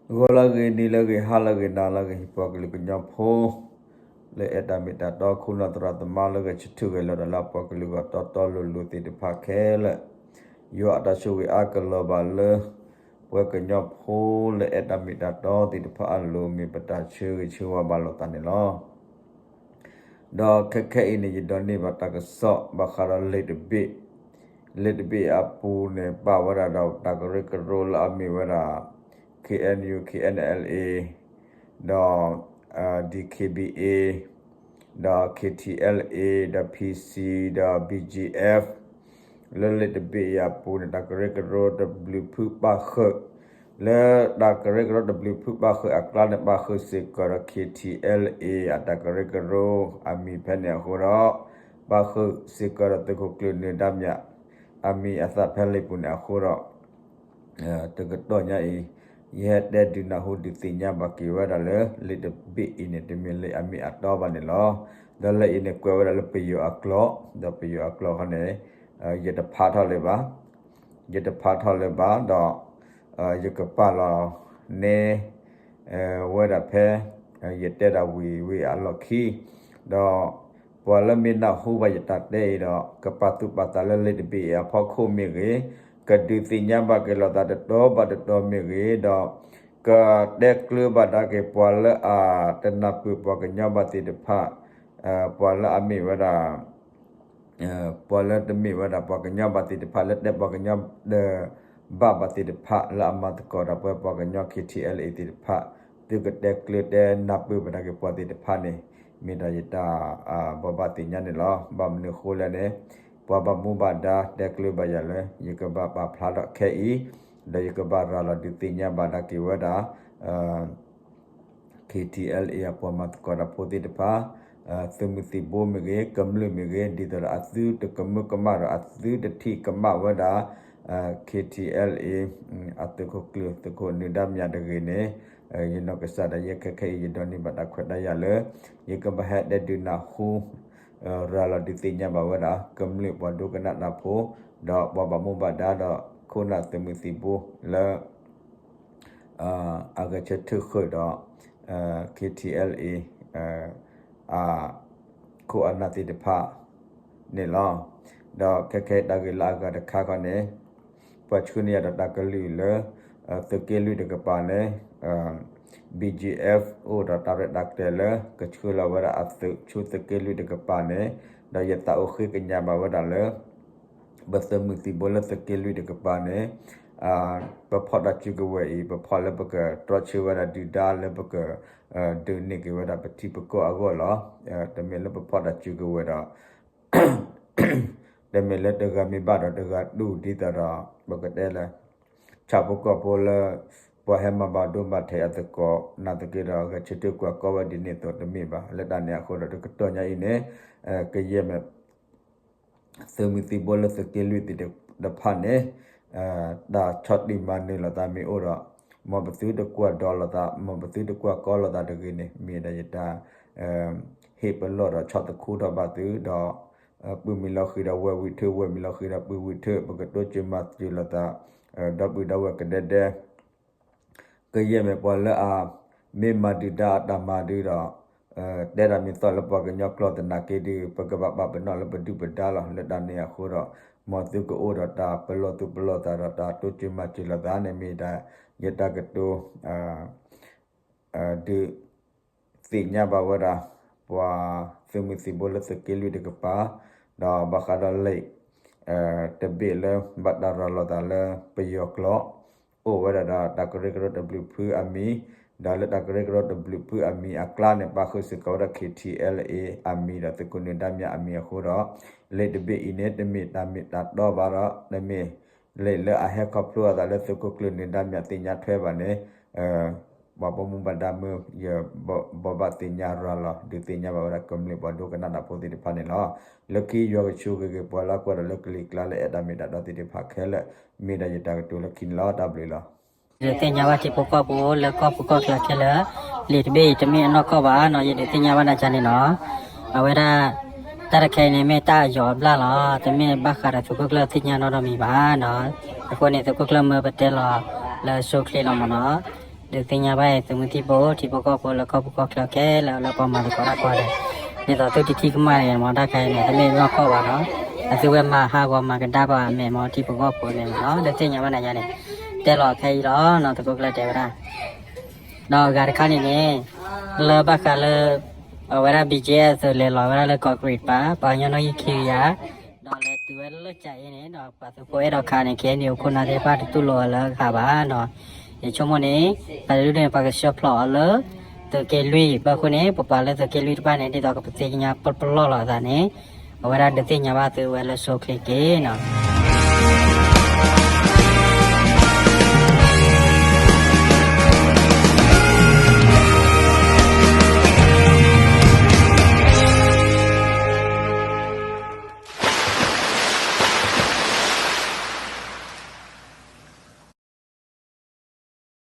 ဂီၤလၢအဂ့ၤ နံၤလၢအဂ့ၤ ဟါလၢအဂ့ၤ နၤလၢအဂ့ၤ ပှၤကလုာ်ကညီဖိ လၢအဲၣ်တၢ်မ့ၢ်တၢ်တီ ခိၣ်နၢ်သရၣ်သမါလၢဂဲၤဆၢထၢၣ်ဂဲၤလီၤတၢ်လၢအပှၤကလုာ်ဂီၢ် တီတီလိၤလိၤသ့ၣ်တဖၣ်ခဲလၢာ်, ယွၤအတၢ်ဆိၣ်ဂ့ၤအါကလီၤဘၣ်လၢ ပှၤကညီဖိလၢအဲၣ်တၢ်မ့ၢ်တၢ်တီသ့ၣ်တဖၣ်အလိၤ မ့ၢ်ပတၢ်ဆၢဂ့ၤဆၢဝါဘၣ်လိာ်သးန့ၣ်လီၤ. ဒီးခဲခဲအံၤန့ၣ် ယဒိးန့ၢ်ဘၣ်တၢ်ကစီၣ် ဘၣ်ဃးဒီးလံာ်တဘ့ၣ်, လံာ်တဘ့ၣ်အပူၤန့ၣ် ပာ်ဝဲဒၣ်ဒီးတၢ်ကရၢကရိလၢအမ့ၢ်ဝဲဒၣ် K N U K N L A ဒီး D K B A ဒီး K T L A ဒီး P C ဒီး B G F လၢလံာ်တဘ့ၣ်အံၤအပူၤန့ၣ် တၢ်ကရၢကရိတဘျုးဖုပာ်ဃုာ် လၢတၢ်ကရၢကရိတဘျုးဖုပာ်ဃုာ်အကျါန့ၣ် ပာ်ဃုာ်စ့ၢ်ကီးဒီး K T L A အတၢ်ကရၢကရိအမံၤဖဲန့ၣ်အဃိဒီး ပာ်ဃုာ်စ့ၢ်ကီးဒီးသုးခိၣ်ကျၢၢ်နၢၤဒါမြ အမံၤအသၣ်ဖဲလံာ်ပူၤန့ၣ်အဃိဒီး တကတီၢ်ညါအံၤ ယဟဲတဲဒုးနၢ်ဟူဒုးသ့ၣ်ညါဘၣ်က့ၤဝဲဒၣ်လၢ လံာ်တဘ့ၣ်အံၤန့ၣ် တမ့ၢ်လံာ်အမ့ၢ်အတီဘၣ်န့ၣ်လီၤ. ဒီးလၢအံၤန့ၣ် ကွဲးဝဲဒၣ်လၢပယီၤအကျိာ်, ဒီးပယီၤအကျိာ်ခီန့ၣ် ယတဖးထီၣ်လၢၤဘၣ်, ယတဖးထီၣ်လၢၤဘၣ်ဒီး ယကပာ်လီၤန့ၢ် ဝဲဒၣ်ဖဲ ယတဲဒၣ်ဝံၤဝံၤအလီၢ်ခံ ဒီး ပှၤလၢမ့ၢ်နၢ်ဟူဘၣ်ယတၢ်တဲအံၤဒီး ကပာ်သူၣ်ပာ်သးလၢလံာ်တဘ့ၣ်အံၤအဖီခိၣ်မ့ၢ်ဂ့ၤ, ကဒုးသ့ၣ်ညါဘၣ်က့ၤလိာ်သးတတီၤဘၣ်တတီၤမ့ၢ်ဂ့ၤ, ဒီး ကတဲကျၢၤဘၣ်ဒၣ်က့ၤပှၤလၢအတနၢ်ပၢၢ်ပှၤကညီဘၣ်သ့ၣ်တဖၣ်, ပှၤလၢအမ့ၢ်ဝဲဒၣ် ပှၤလၢတမ့ၢ်ဝဲဒၣ်ပှၤကညီဘၣ်သ့ၣ်တဖၣ် လၢတဲပှၤကညီတဘၣ်ဘၣ်သ့ၣ်တဖၣ် လၢအမၤသကိးဒီးပှၤကညီ K T L A သ့ၣ်တဖၣ်, သုကတဲကျၢၤတဲနၢ်ပၢၢ်ဘၣ်ဒၣ်က့ၤပှၤသ့ၣ်တဖၣ်န့ၣ် မ့ၢ်ဒၣ်ယတၢ် ဘိးဘၣ်သ့ၣ်ညါန့ၣ်လီၤ. ဘၣ်မနုၤအဃိလဲၣ်န့ၣ် ပှၤဘၣ်မူဘၣ်ဒါတဲကျၢၤဘၣ်ယၤလၢ ယကဘၣ်ပာ်ဖျါထီၣ်ခဲအံၤ, ဒီးယကဘၣ်ရၤလီၤဒုးသ့ၣ်ညါဘၣ်ဒၣ်က့ၤဝဲဒၣ် K T L A အပှၤမၤသကိးတၢ်ဖိသ့ၣ်တဖၣ်, သုးမုၢ်သံၣ်ဘိမ့ၢ်ဂ့ၤ, ကမျၢၢ်မ့ၢ်ဂ့ၤ, ဒ်သိးဒီးအသုတကမၢကမၣ်ဒီးအသုတထံၣ်ကမၣ်ဝဲဒၣ် K T L A အသုးခိၣ်ကျၢၢ် သုးခိၣ်နၢၤဒါမြတဂ့ၤန့ၣ်, ယနီၢ်ကစၢ်ဒၣ်ယဲခဲခဲအံၤ ယဒိးန့ၢ်ဘၣ်တၢ်ခွဲးတၢ်ယာ်လၢ ယကဘၣ်ဟဲတဲဒုးနၢ်ဟူ ရၤလီၤဒုးသ့ၣ်ညါဘၣ်ဝဲဒၣ် ကမျၢၢ်ပှၤဒိကနၣ်တၢ်ဖိ, ဒီးပှၤဘၣ်မူဘၣ်ဒါဒီးခိၣ်နၢ်သုးမုၢ်သံၣ်ဘိလၢ အဂဲၤဆၢထၢၣ်ဃုာ်ဒီး K T L A အခိၣ်အနၢ်သ့ၣ်တဖၣ်န့ၣ်လီၤ. ဒီးခဲခဲတၢ်ဂ့ၢ်လၢအဂၤတခါခီန့ၣ် ပှၤဆှၢန့ၢ်ယၤဒီးတၢ်ကလုၢ်လၢ သုးက့လွံၢ်တကပၤန့ၣ် B G F အိၣ်ဒီးတၢ်ရဲၣ်တၢ်ကျဲၤလၢ ကဆှၢလီၤဝဲဒၣ်အသုးဆူသုးက့လွံၢ်တကပၤန့ၣ်, ဒီးယသးအိၣ်ဃ့ကညးဘၣ်ဝဲဒၣ်လၢ ပသုးမုၢ်သံၣ်ဘိလၢသုးက့လွံၢ်တကပၤန့ၣ် ပဖီၣ်တၢ်စုကဝဲၤအံၤ ပဖီၣ်လၢပကတြီဆၢဝဲဒၣ်ဒုၣ်ဒါလၢပက ဒုးန့ၢ်က့ၤဝဲဒၣ်ပထံပကီၢ်အဂီၢ်လီၤ. တမ့ၢ်လၢပဖီၣ်တၢ်စုကဝဲၤဒီး တမ့ၢ်လၢတဂၤမ့ၢ်ဘၣ်ဒီးတဂၤတူၢ်ဒ်သိးဒီး ပကတဲလၢ ဆၣ်ဖိကီၢ်ဖိလၢ ပှၤဟဲမၤဘၣ်ဒိဘၣ်ထံးအသကိး နာ်သက့ဒီး ဂဲၤဆၢထၢၣ်ကွၢ်ကီဝဲဒ်န့ၣ်အသိးတမ့ၢ်ဘၣ်. လၢတၢ်န့ၣ်အဃိဒီးတကတီၢ်ညါအံၤန့ၣ် ကယဲၢ်မ့ၢ် သုးမုၢ်သံၣ်ဘိလၢသုးက့လွံၢ်သ့ၣ်တဖၣ်န့ၣ် တၢ်ဆီၣ်တံၢ်မၤနၢၤလိာ်သးမ့ၢ်အိၣ်ဒီး မ်ပသုတကွၢ်ဒီးလိာ်သး မ်ပသုတကွၢ်ကီလိာ်သးတဂ့ၤန့ၣ် မ့ၢ်ဒၣ်ယတၢ် ဟ့ၣ်ပလီၢ်ဒီးဆီၣ်သခူထီၣ်ဘၣ်သုဒီး ပုၢ်မ့ၢ်လီၤဃံၤဒီးဝဲၢ်ဝံၤထၢၣ် ဝဲၢ်မ့ၢ်လီၤဃံၤဒီးပုၢ်ဝံၤထၢၣ် ပကတိစၢၤမၤစၢၤလိာ်သး ဒီပုၢ်ဒီဝဲၢ်ကဒဲဒဲ ကယဲၢ်မ့ၢ်ပှၤလၢအ မ့ၢ်မၤဒုၣ်ဒါအတၢ်မၤဒုဒီး တဲတၢ်မ့ၢ်သီၣ်လၢပှၤကညီကျိာ်သနာ်က့ဒီး ပကဘၣ်ပာ်ပနီၣ်လၢပဒုၣ်ပဒါလီၤ. လၢတၢ်န့ၣ်အဃိဒီး မ်သုကအိၣ်ဒီးတၢ်ပလီၢ်သူၣ်ပလီၢ်သးဒီးတၢ်တိစၢၤမၤစၢၤလိာ်သးန့ၣ် မ့ၢ်ဒၣ်ယတၢ်ကတိၤ ဒုး သ့ၣ်ညါဘၣ်ဝဲဒၣ် ပှၤသုးမုၢ်သံၣ်ဘိလၢသုးက့လွံၢ်တကပၤ ဒီးဘၣ်ဃးဒီးလံာ် တဘ့ၣ်လၢဘၣ်တၢ်ရၤလီၤသးလၢပယီၤကျိာ် အိၣ်ဝဲဒၣ်ဒီးတၢ်ကရၢကရိတဘျုးဖုအမံၤ, ဒီးလၢတၢ်ကရၢကရိတဘျုးဖုအမံၤအကျါန့ၣ် ပာ်ဃုာ်စ့ၢ်ကီးဝဲဒၣ် K T L A အမံၤဒီးသုးခိၣ်နၢၤဒါမြအမံၤအဃိဒီး လံာ်တဘ့ၣ်အံၤန့ၣ် တမ့ၢ်တၢ်မ့ၢ်တၢ်တီဘၣ်ဒီး တမ့ၢ် လံာ်လၢအဟဲခီဖျိအသးလၢသုးခိၣ်ကျၢၢ်နၢၤဒါမြသ့ၣ်ညါထွဲဘၣ်န့ၣ် ပှၤဘၣ်မူဘၣ်ဒါမ့ၢ် ယဘိးဘၣ်သ့ၣ်ညါရၤလီၤ ဒုးသ့ၣ်ညါဘၣ်ဝဲဒၣ်ကမျၢၢ်ပှၤဒိကနၣ်တၢ်ဖိသ့ၣ်တဖၣ်န့ၣ်လီၤ. လၢခံယွၤကဆိၣ်ဂ့ၤက့ၤပှၤလၢအကွၢ်ဒီးလၢကလံၤကျါလၢ အဲၣ်တၢ်မ့ၢ်တၢ်တီသ့ၣ်တဖၣ်ခဲလၢာ် မ့ၢ်ဒၣ်ယတၢ်ကတိၤလၢခံန့ၣ်လီၤ. တၢ်ဘျုးလီၤ. ယဒုးသ့ၣ်ညါဘၣ်ထံဖိကီၢ်ဖိလၢကီၢ်ပူၤကီၢ်ချၢခဲလၢာ် လံာ်တဘ့ၣ်အံၤတမ့ၢ်အနီၢ်ကီၢ်ဘၣ်နီၤ ယဒုးသ့ၣ်ညါဘၣ်ဒၣ်ကန့ၣ်နီၤ အဝဲဒၣ် တၢ်တခဲအံၤန့ၣ်မ့ၢ်တၢ်အယီၤအဘျၣ်လီၤ တမ့ၢ်ဘၣ်ဃးဒီးသုးခိၣ်ကျၢၢ်သ့ၣ်ညါနီတမံၤဘၣ်နီၤ အဃိန့ၣ် သုးခိၣ်ကျၢၢ်မၢပတဲလီၤလၢ social လီၤမ့ၢ်နီၤ ဒုးသ့ၣ်ညါဘၣ်အံၤ သုးမုၢ်သံၣ်ဘိ ထံဖိကီၢ်ဖိလၢကီၢ်ပူၤကီၢ်ချၢခဲလၢာ်လၢပှၤမၤသကိးတၢ်ကီၢ်ဒီး ဒ်သိးသုတထံၣ်ကမၣ်န့ၣ်မ့ၢ် တၢ်ခါအံၤန့ၣ် တမ့ၢ်နီၢ်ကီၢ်ဘၣ်နီၤ, အသုဝဲမၤဟးဂီၤမၤကဒါပှၤအမဲာ်မ့ၢ် ထံဖိကီၢ်ဖိအမဲာ်မ့ၢ်နီၤ, ဒုးသ့ၣ်ညါဘၣ်နၤယါန့ၣ်, တဲလီၤခဲအံၤလီၤနီၤ သုးခိၣ်ကျၢၢ်တဲဝဲဒၣ် ဒီးအဂၤတခါန့ၣ်န့ၣ် လၢဘၣ်ဃးလၢ အဝဲဒၣ် ဘီကၠ့ သုးလဲၤလီၤဝဲဒၣ်လၢ ကီးကရံး တပၤ ပှၤကညီနီၣ်ဂံၢ်ခံကယၤ, ဒီးလဲၤတုၤဝဲလၢကၠဲအ့န့ၣ် ဒီးပှၤသုးဖိအဲၣ်ဒိးခးန့ၣ် ခဲအံၤန့ၣ် အခိၣ်နၢ်သ့ၣ်တဖၣ်တတူၢ်လိာ်အီၤလၢအဂၤဘၣ်နီၤ, ယဆိကမိၣ်န့ၣ် ပှၤတဒူၣ်န့ၣ် ပှၤကဆှၢဖျိးအီၤလၢ သုးက့လွံၢ် ဘၣ်အဃိန့ၣ် ပပှၤလၢသုးက့လွံၢ်တဖၣ်န့ၣ် ဒ်သိးကပသ့ၣ်ညါပလီၢ်လီၤအသးန့ၣ် အဝဲဒၣ်ဒုးသ့ၣ်ညါဘၣ်သုဝဲလၢ social က့ၤနီၤ.